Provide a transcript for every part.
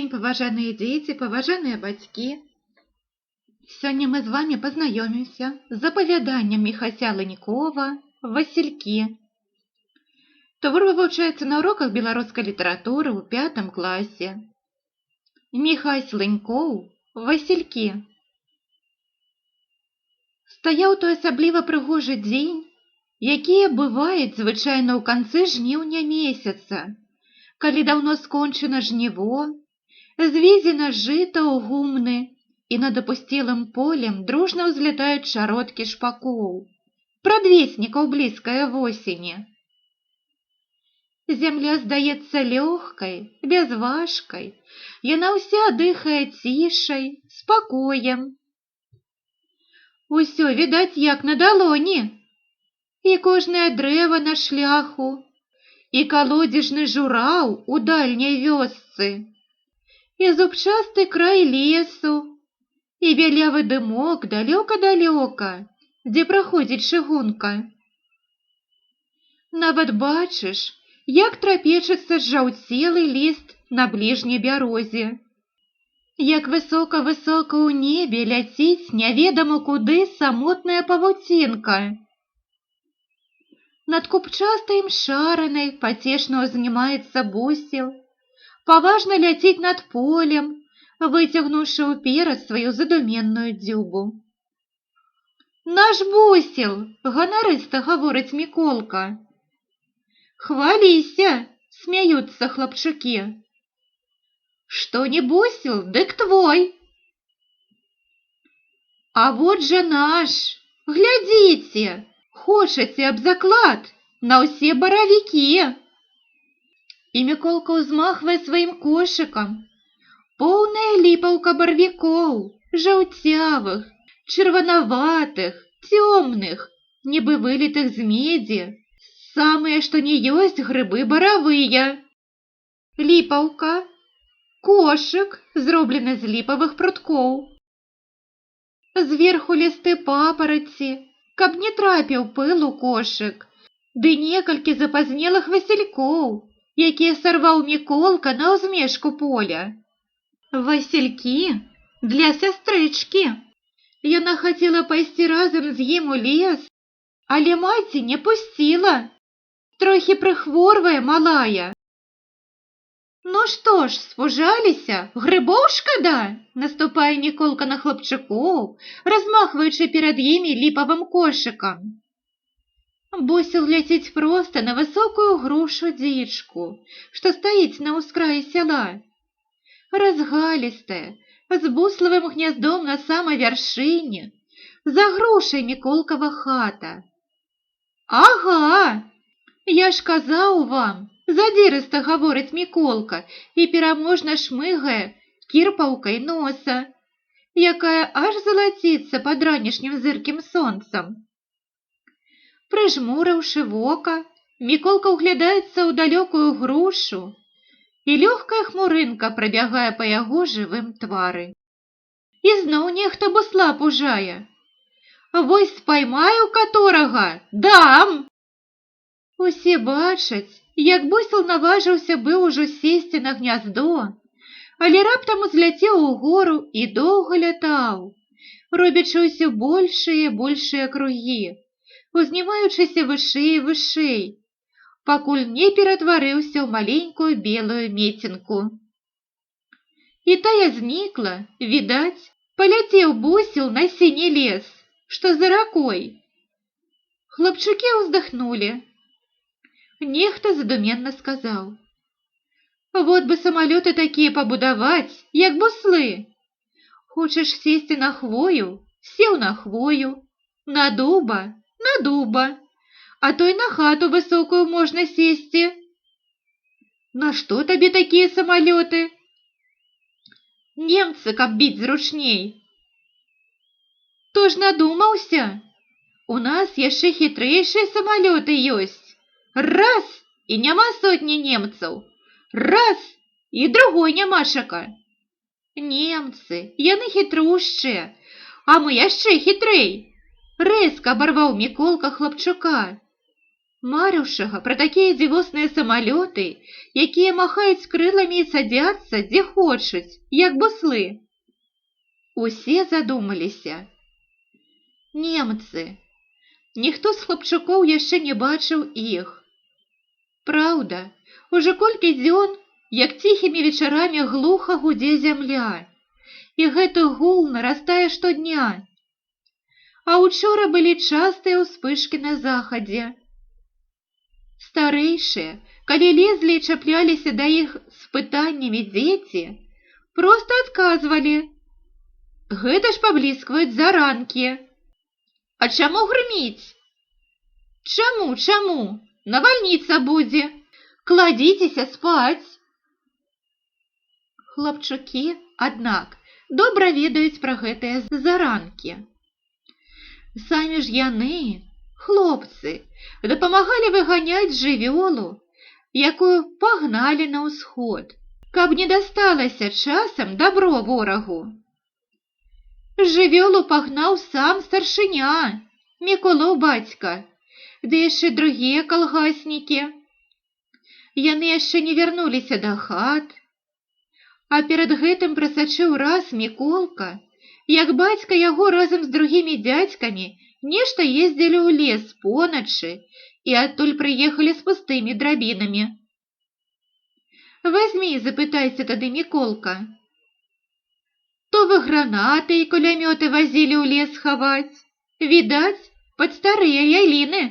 дзень, паважаныя дзеці, паважаныя бацькі. Сёння мы з вами пазнаёмімся з апавяданнем Міхася Лынькова «Васількі». Твор вывучаецца на уроках беларускай літаратуры ў пятым класе. Міхась Лынькоў, «Васількі». Стаяў той асабліва прыгожы дзень, якія бываюць звычайна ў канцы жніўня месяца, калі даўно скончана жніво, звезена жыта ў гумны і над апусцелым полем дружна ўзлятаюць чародкі шпакоў, прадвеснікаў блізкае восені. Зямля здаецца лёгкай, бязважкай, яна ўся дыхае цішай, спакоем. Усё відаць як на далоні, і кожнае дрэва на шляху, і калодзежны жураў у дальняй вёсцы, і зубчасты край лесу, і бялявы дымок далёка-далёка, дзе праходзіць чыгунка. Нават бачыш, як трапечацца зжаўцелы ліст на бліжняй бярозе, як высока-высока ў небе ляціць няведама куды самотная павуцінка. Над купчастай мшарынай пацешна ўзнімаецца бусел, паважна ляціць над полем, выцягнуўшы ўперад сваю задуменную дзюбу. «Наш бусел!» – ганарыста гаворыць Міколка. «Хваліся!» – смяюцца хлапчукі. «Што не бусел, дык твой!» «А вот жа наш! Глядзіце! Хочаце аб заклад на ўсе баравікі!» І Міколка ўзмахвае сваім кошыкам. Поўная ліпаўка барвікоў, жаўцявых, чырванаватых, цёмных, нібы вылітых з медзі, самыя што ні ёсць грыбы баравыя. Ліпаўка, кошык, зроблены з ліпавых пруткоў. Зверху лісты папараці, каб не трапіў пыл у кошык, ды некалькі запазнелых васількоў, якія сарваў Міколка на ўзмежку поля. Васількі для сястрычкі. Яна хацела пайсці разам з ім у лес, але маці не пусціла. Трохі прыхворвае малая. «Ну што ж, спужаліся, грыбоў шкада?» Наступае Міколка на хлапчукоў, размахваючы перад імі ліпавым кошыкам. Бусел ляціць проста на высокую грушу-дзічку, што стаіць на ўскраі сяла. Разгалістая, з буславым гняздом на самай вяршыні, за грушай Міколкава хата. «Ага, я ж казаў вам!» Задзірыста гаворыць Міколка і пераможна шмыгае кірпаўкай носа, якая аж залаціцца пад ранішнім зыркім сонцам. Прыжмурыўшы вока, Міколка ўглядаецца ў далёкую грушу, і лёгкая хмурынка прабягае па яго жывым твары. Ізноў нехта бусла пужае. «Вось спаймаю каторага, дам!» Усе бачаць, як бусел наважыўся быў ужо сесці на гняздо, але раптам узляцеў угору і доўга лятаў, робячы ўсё большыя і большыя кругі, узнімаючыся вышэй і вышэй, пакуль не ператварыўся ў маленькую белую мецінку. І тая знікла, відаць, паляцеў бусел на сіні лес, што за ракой. Хлапчукі ўздыхнулі. Нехта задуменна сказаў: «Вот бы самалёты такія пабудаваць, як буслы. Хочаш сесці на хвою, сеў на хвою, на дуба, на дуба, а то і на хату высокую можна сесці. Нашто табе такія самалёты?» «Немцы, каб біць зручней». «То ж надумаўся? У нас яшчэ хітрэйшыя самалёты ёсць. Раз – і няма сотні немцаў, раз – і другой нямашака. Немцы, яны хітрушчыя, а мы яшчэ хітрэй!» Рэзка абарваў Міколка хлапчука. Марыўшага пра такія дзівосныя самалёты, якія махаюць крыламі і садзяцца, дзе хочуць, як буслы. Усе задумаліся. Немцы. Ніхто з хлапчукоў яшчэ не бачыў іх. Праўда, ужо колькі дзён, як ціхімі вечарамі глуха гудзе зямля, і гэты гул нарастае штодня. А учора былі частыя ўспышкі на захадзе. Старэйшыя, калі лезлі і чапляліся да іх з пытаннямі дзеці, проста адказвалі: «Гэта ж пабліскваюць заранкі». А чаму грыміць? Чаму, чаму? Навальніца будзе. Кладзіцеся спаць. Хлапчукі, аднак, добра ведаюць пра гэтыя заранкі. Самі ж яны, хлопцы, дапамагалі выганяць жывёлу, якую пагналі на ўсход, каб не дасталася часам дабро ворагу. Жывёлу пагнаў сам старшыня, Міколаў бацька, ды яшчэ другія калгаснікі. Яны яшчэ не вярнуліся да хат. А перад гэтым прасачыў раз Міколка, як бацька яго разам з другімі дзядзькамі нешта ездзілі ў лес поначы і адтуль прыехалі з пустымі драбінамі. Вазьмі, запытайся тады Міколка. То вы гранаты і кулямёты вазілі ў лес хаваць, відаць, пад старыя яліны.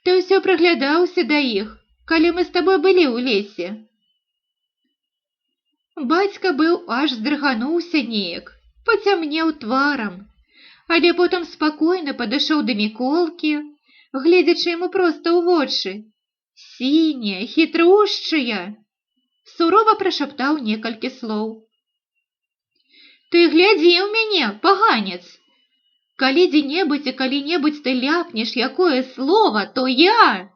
Ты ўсё прыглядаўся да іх, калі мы з табой былі ў лесе. Бацька быў аж здрыгануўся неяк, пацямнеў тварам, але потым спакойна падышоў да Міколкі, гледзячы яму проста ў вочы, сінія, хітрушчыя, сурова прашаптаў некалькі слоў. Ты глядзі ў мяне, паганец! Калі дзе-небудзь і калі-небудзь ты ляпнеш якое слова, то я...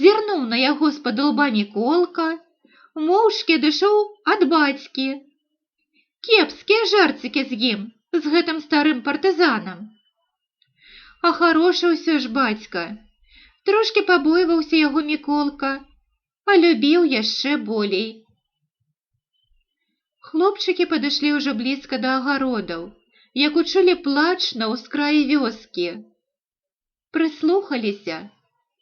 Зірнуў на яго з-пад лба Міколка, моўчкі адышоў ад бацькі. Кепскія жарцікі з ім, з гэтым старым партызанам. А харошы ўсё ж бацька. Трошкі пабойваўся яго Міколка, а любіў яшчэ болей. Хлопчыкі падышлі ўжо блізка да агародаў, як учулі плач на ўскраі вёскі. Прыслухаліся.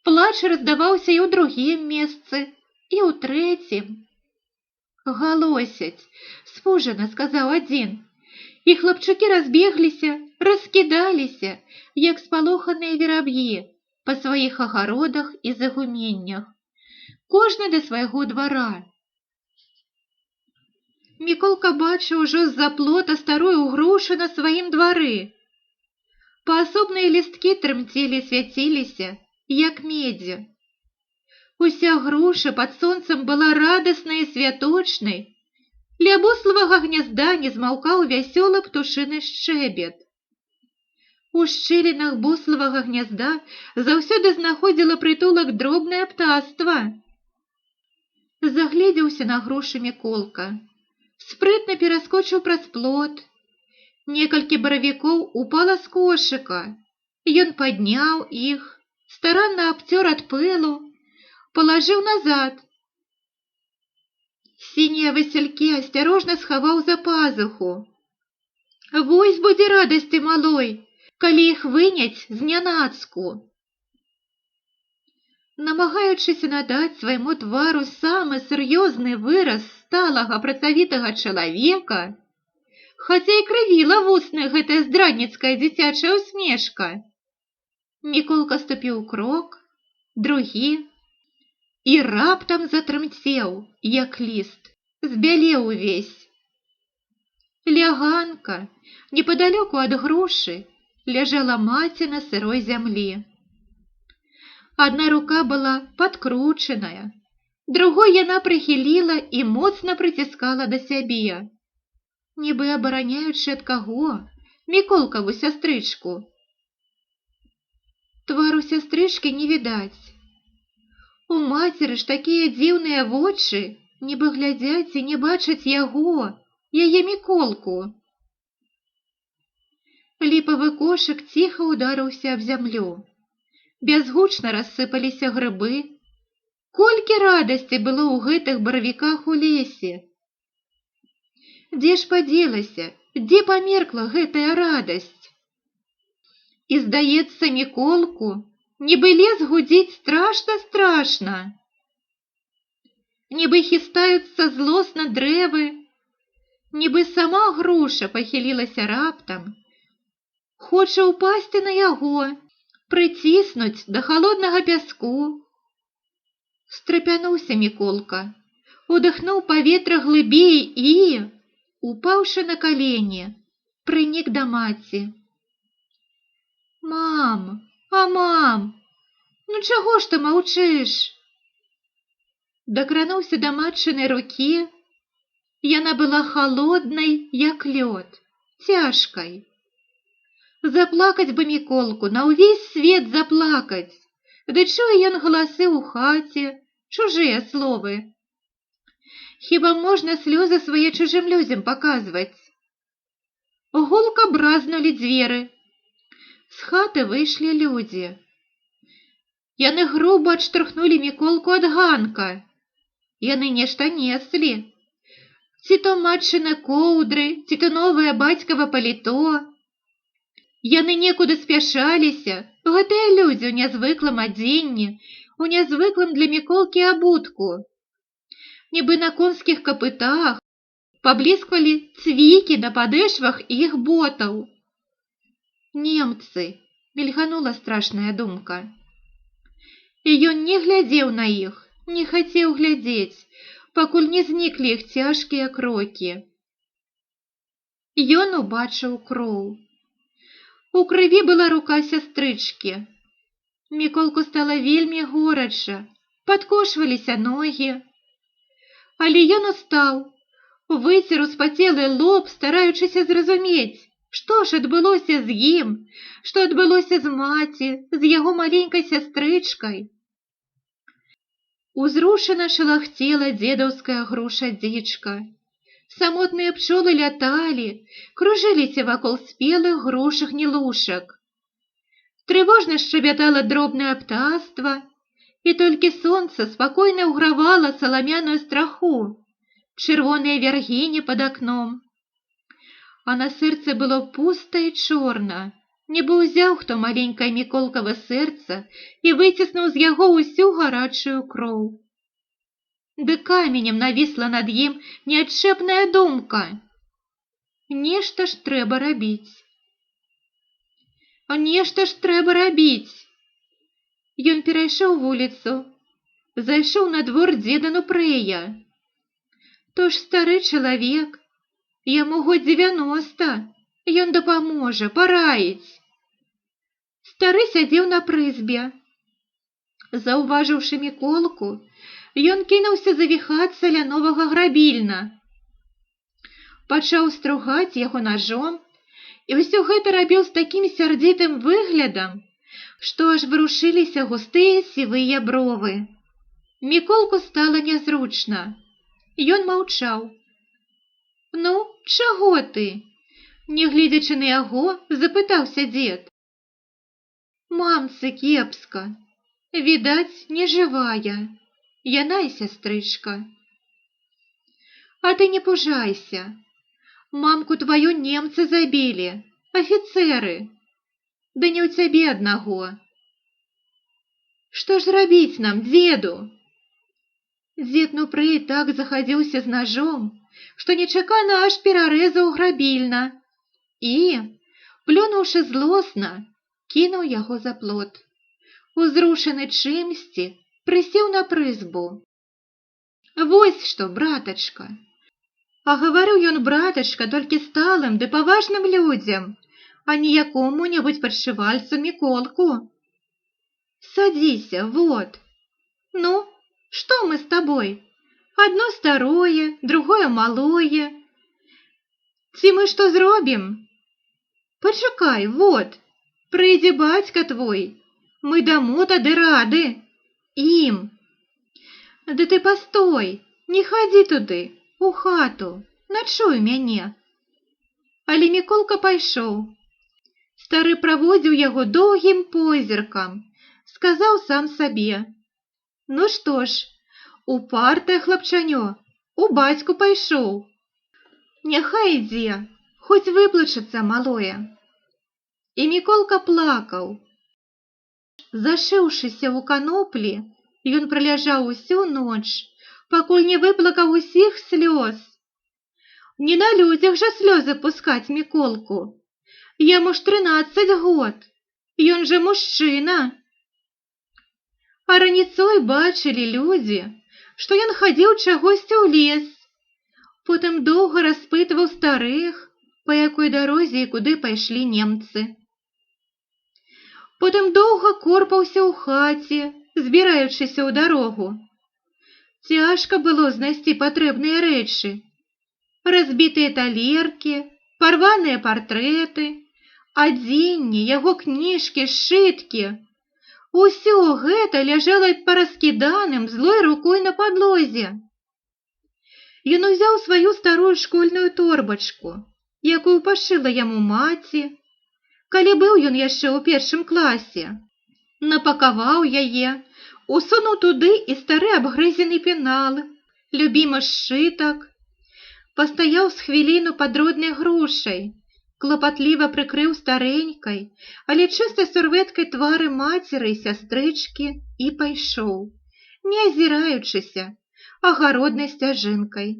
Плач раздаваўся і ў другім месцы, і ў трэцім. Галосяць, спужана сказаў адзін. І хлапчукі разбегліся, раскідаліся, як спалоханыя вераб'і, па сваіх агародах і загуменнях. Кожны да свайго двара. Міколка бачыў ужо з-за плота старую грушу на сваім двары. Паасобныя лісткі трымцелі, свяціліся, як медзь. Уся груша пад сонцам была радаснай і святочнай. Ля буславага гнязда не змаўкаў вясёлы птушыны шчэбет. У шчылінах буславага гнязда заўсёды знаходзіла прытулак дробнае птаства. Загледзеўся на грушы Міколка. Спрытна пераскочыў праз плот. Некалькі баравікоў упала з кошыка. Ён падняў іх, старанна абцёр ад пылу, палажыў назад. Сінія васількі асцярожна схаваў за пазуху. Вось будзе радасці малой, калі іх выняць знянацку. Намагаючыся надаць свайму твару самы сур'ёзны выраз сталага працавітага чалавека, хаця і крывіла вусны гэтая здрадніцкая дзіцячая усмешка, Міколка ступіў крок, другі, і раптам затрымцеў, як ліст, збялеў увесь. Ля ганка, непадалёку ад грушы, ляжала маці на сырой зямлі. Адна рука была падкручаная, другой яна прыхіліла і моцна прыціскала да сябе, нібы абараняючы ад каго Міколкаву сястрычку. Твару сястрычкі не відаць. У мацеры ж такія дзіўныя вочы, нібы глядзяць і не бачаць яго, яе Міколку. Ліпавы кошык ціха ударыўся аб зямлю. Бязгучна рассыпаліся грыбы. Колькі радасці было ў гэтых баравіках у лесе! Дзе ж падзелася, дзе памеркла гэтая радасць? І здаецца Міколку, нібы лес гудзіць страшна-страшна. Нібы хістаюцца злосна дрэвы, нібы сама груша пахілілася раптам, хоча ўпасці на яго, прыціснуць да халоднага пяску. Страпянуўся Міколка, удыхнуў паветра глыбей і, упаўшы на калені, прынік да маці. Мам, а мам, ну чаго ж ты маўчыш? Дакрануўся да матчынай рукі, яна была халоднай, як лёд, цяжкай. Заплакаць бы Міколку, на ўвесь свет заплакаць. Ды чуе ён галасы ў хаце, чужыя словы. Хіба можна слёзы свае чужым людзям паказваць? Гулка бразнулі дзверы. З хаты выйшлі людзі. Яны груба адштурхнулі Міколку ад ганка. Яны нешта неслі. Ці то матчыны коўдры, ці то новае бацькава паліто. Яны некуды спяшаліся, гэтыя людзі ў нязвыклым адзенні, у нязвыклым для Міколкі абутку. Нібы на конскіх капытах паблісквалі цвікі на падэшвах іх ботаў. Немцы, мільганула страшная думка. І ён не глядзеў на іх, не хацеў глядзець, пакуль не зніклі іх цяжкія крокі. Ён убачыў кроў. У крыві была рука сястрычкі. Міколку стала вельмі горача, падкошваліся ногі. Але ён устаў, выцер успацелы лоб, стараючыся зразумець, што ж адбылося з ім, што адбылося з маці, з яго маленькай сястрычкай. Узрушана шалахцела дзедаўская груша-дзічка. Самотныя пчолы ляталі, кружыліся вакол спелых грушак-гнілушак. Трывожна шчабятала дробнае птаства, і толькі сонца спакойна ўгравала саламяную страху, чырвоныя вяргіні пад акном. А на сэрцы было пуста і чорна, нібы ўзяў хто маленькае Міколкава сэрца і выціснуў з яго ўсю гарачую кроў. Ды каменем навісла над ім неадчэпная думка. Нешта ж трэба рабіць. Нешта ж трэба рабіць. Ён перайшоў вуліцу, зайшоў на двор дзеда Нупрэя. То ж стары чалавек, яму год 90, ён дапаможа, параіць. Стары сядзеў на прызбе. Заўважыўшы Міколку, ён кінуўся завіхацца ля новага грабільна. Пачаў стругаць яго нажом і ўсё гэта рабіў з такім сярдзітым выглядам, што аж варушыліся густыя сівыя бровы. Міколку стала нязручна. Ён маўчаў. Ну, чаго ты? Не гледзячы на яго, запытаўся дзед. Мамцы кепска. Відаць, не жывая. Яна і сястрычка. А ты не пужайся. Мамку тваю немцы забілі, афіцэры. Да не ў цябе аднаго. Што ж рабіць нам, дзеду? Дзед Нупрэй так захадзіўся з нажом, што нечакана аж перарэзаў грабільна і, плюнуўшы злосна, кінуў яго за плот. Узрушаны чымсьці, прысеў на прызбу. Вось што, братачка. А гаварыў ён братачка толькі сталым ды паважным людзям, а не якому-небудзь падшывальцу Міколку. Садзіся, вот. Ну, што мы з табой? Адно старое, другое малое. Ці мы што зробім? Пачакай, вот, прыйдзе бацька твой, мы дамо тады рады. Ім. Ды ты пастой, не хадзі туды, у хату, начуй мяне. Але Міколка пайшоў. Стары праводзіў яго доўгім позіркам, Сказаў сам сабе: «Ну што ж, упартае хлапчанё, у бацьку пайшоў. Няхай ідзе, хоць выплачацца малое». І Міколка плакаў. Зашыўшыся ў каноплі, ён праляжаў усю ноч, пакуль не выплакаў усіх слёз. Не на людзях жа слёзы пускаць Міколку. Яму ж 13 год, ён жа мужчына. А раніцой бачылі людзі, што ён хадзіў чагосьці ў лес. Потым доўга распытваў старых, па якой дарозе і куды пайшлі немцы. Потым доўга корпаўся ў хаце, збіраючыся ў дарогу. Цяжка было знайсці патрэбныя рэчы. Разбітыя талеркі, парваныя партрэты, адзенне, яго кніжкі, сшыткі. Усё гэта ляжала параскіданым злой рукой на падлозе. Ён узяў сваю старую школьную торбачку, якую пашыла яму маці, калі быў ён яшчэ ў першым класе. Напакаваў яе, усунуў туды і стары абгрызены пенал, любімы сшытак. Пастаяў з хвіліну пад роднай грушай, клапатліва прыкрыў старэнькай, але чыстай сурветкай твары мацеры і сястрычкі і пайшоў, не азіраючыся, агароднай сцяжынкай.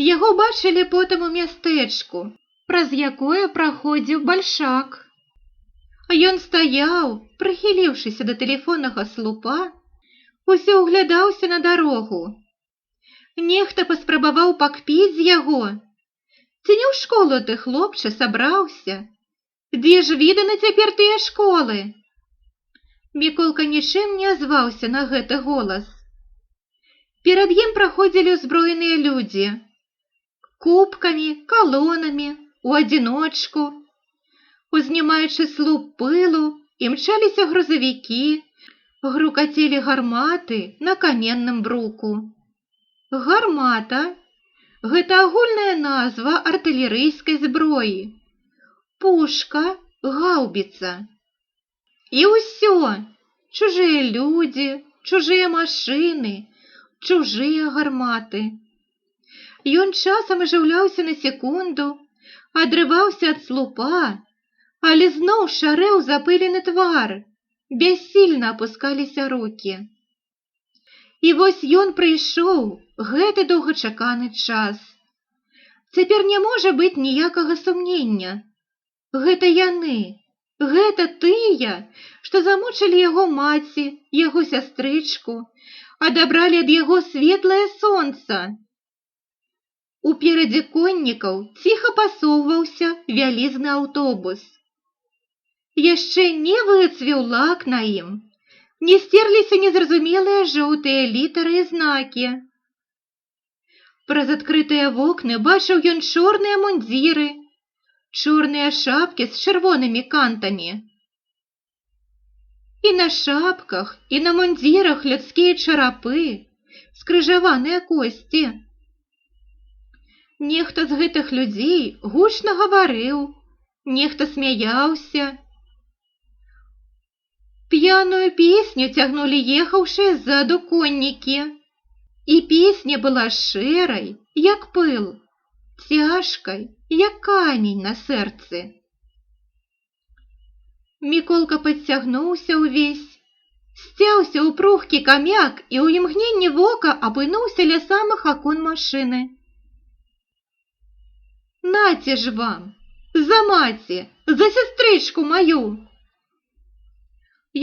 Яго бачылі потым у мястэчку, праз якое праходзіў бальшак. Ён стаяў, прыхіліўшыся да тэлефоннага слупа, усё ўглядаўся на дарогу. Нехта паспрабаваў пакпіць з яго. Ці не ў школу ты, хлопча, сабраўся? Дзе ж відана цяпер тыя школы? Міколка нічым не азваўся на гэты голас. Перад ім праходзілі ўзброеныя людзі. Купкамі, калонамі, у адзіночку. Узнімаючы слуп пылу, імчаліся грузавікі, грукацелі гарматы на каменным бруку. Гармата – гэта агульная назва артылерыйскай зброі. Пушка, гаўбіца. І ўсё! Чужыя людзі, чужыя машыны, чужыя гарматы. Ён часам ажыўляўся на секунду, адрываўся ад слупа, але зноў шарэў запылены твар, бяссільна апускаліся рукі. І вось ён прыйшоў, гэты доўгачаканы час. Цяпер не можа быць ніякага сумнення. Гэта яны, гэта тыя, што замучылі яго маці, яго сястрычку, адабралі ад яго светлае сонца. Уперадзе коннікаў ціха пасоўваўся вялізны аўтобус. Яшчэ не выцвіў лак на ім, не сцерліся незразумелыя жоўтыя літары і знакі. Праз адкрытыя вокны бачыў ён чорныя мундзіры, чорныя шапкі з чырвонымі кантамі. І на шапках, і на мундзірах людскія чарапы, скрыжаваныя косці. Нехта з гэтых людзей гучна гаварыў, нехта смяяўся. П'яную песню цягнулі ехаўшыя ззаду коннікі. І песня была шэрай, як пыл, цяжкай, як камень на сэрцы. Міколка падцягнуўся ўвесь, сцяўся ў пругкі камяк і ў імгненні вока апынуўся ля самых акон машыны. Наце ж вам, за маці, за сястрычку маю!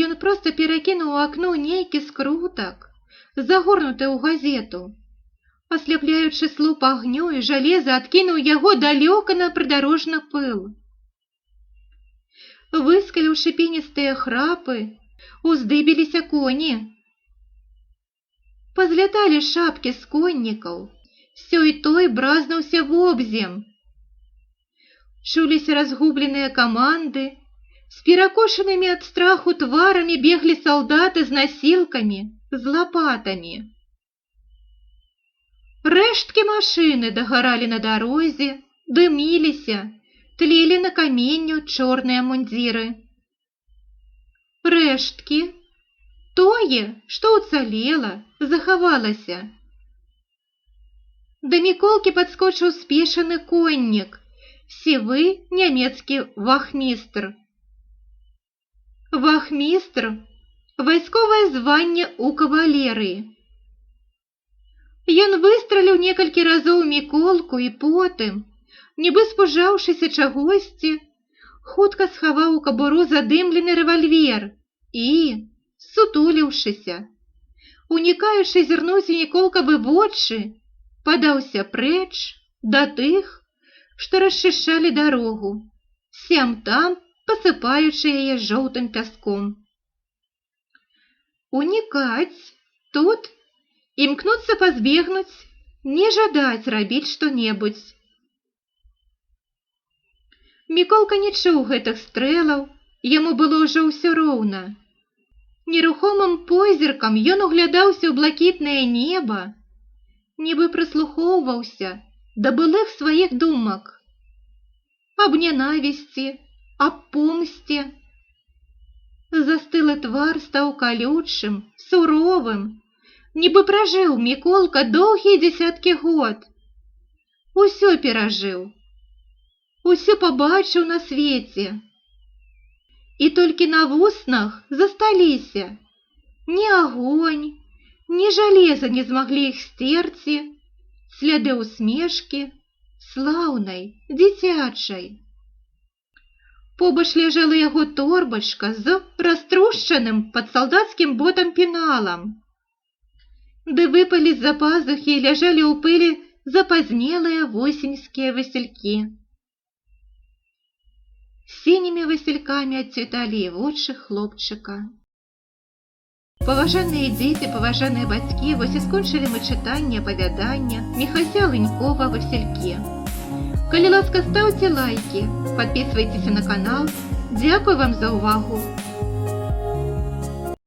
Ён проста перакінуў у акно нейкі скрутак, загорнуты ў газету. Асляпляючы слуп агню і жалеза, адкінуў яго далёка на прыдарожны пыл. Выскаліўшы пеністыя храпы, уздыбіліся коні. Пазляталі шапкі з коннікаў, сёй-той бразнуўся вобзем. Чуліся разгубленыя каманды, з перакошанымі ад страху тварамі беглі салдаты з насілкамі, з лапатамі. Рэшткі машыны дагаралі на дарозе, дыміліся, тлелі на каменню чорныя мундзіры. Рэшткі, тое, што ўцалела, захавалася. Да Міколкі падскочыў спешаны коннік, сівы нямецкі вахмістр. Вахмістр — вайсковае званне ў кавалерыі. Ён выстраліў некалькі разоў у Міколку і потым, нібы спужаўшыся чагосьці, хутка схаваў у кабуру задымлены рэвальвер і, сутуліўшыся, унікаючы зірнуць у Міколкавы вочы, падаўся прэч да тых, што расчышчалі дарогу, сям-там пасыпаючы яе жоўтым пяском. Унікаць тут імкнуцца пазбегнуць, не жадаць рабіць што-небудзь. Міколка не чуў гэтых стрэлаў, яму было ўжо ўсё роўна. Нерухомым позіркам ён углядаўся ў блакітнае неба, нібы прыслухоўваўся да былых сваіх думак аб нянавісці, аб помсце. Застылы твар стаў калючым, суровым, нібы пражыў Міколка доўгія дзесяткі год. Усё перажыў, усё пабачыў на свеце. І толькі на вуснах засталіся ні агонь, ні жалеза не змаглі іх сцерці, сляды усмешкі, слаўнай, дзіцячай. Побач ляжала яго торбачка з раструшчаным пад салдацкім ботам пеналам. Ды выпалі з-за пазухі і ляжалі ў пылі запазнелыя восеньскія васількі. Сінімі васількамі адцвіталі і вочы хлопчыка. Паважаныя дзеці, паважаныя бацькі, вось і скончылі мы чытанне апавядання Міхася Лынькова «Васількі». Калі ласка, стаўце лайкі, падпісвайцеся на канал. Дзякуй вам за ўвагу.